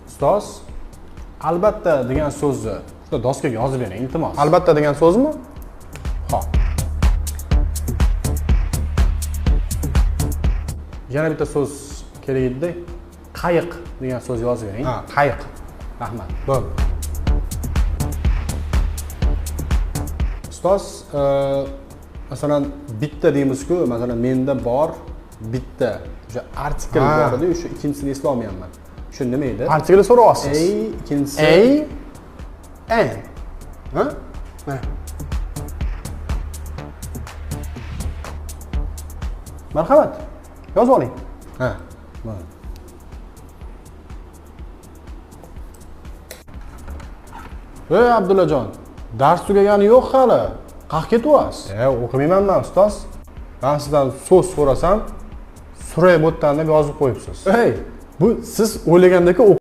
Ustoz, albatta degan so'zni bitta doskaga yozib bering, iltimos. Albatta degan so'zmi? Xo'p. Yana bitta so'z kerak edi. Qayiq degan so'z yozib bering. Ha, qayiq. Rahmat. Bo'ldi. Ustoz, masalan, bitta deymiz-ku, masalan, menda bor bitta. O'sha artikl bor edi, o'sha ikkinchisini eslolmayapman. Shu nima edi? Artiklni so'rayapsiz. A, ikkinchisi A, N. Ha? Mana. Marhamat. Yozib oling. Ha. Mana. Ey Abdullajon, dars tugagani yo'q hali. Qayerga ketyapsiz? O'qimayman man, ustoz. Men sizdan so'z so'rasam, suray bo'tdan deb yozib qo'yibsiz. Ey, bu siz o'ylagandek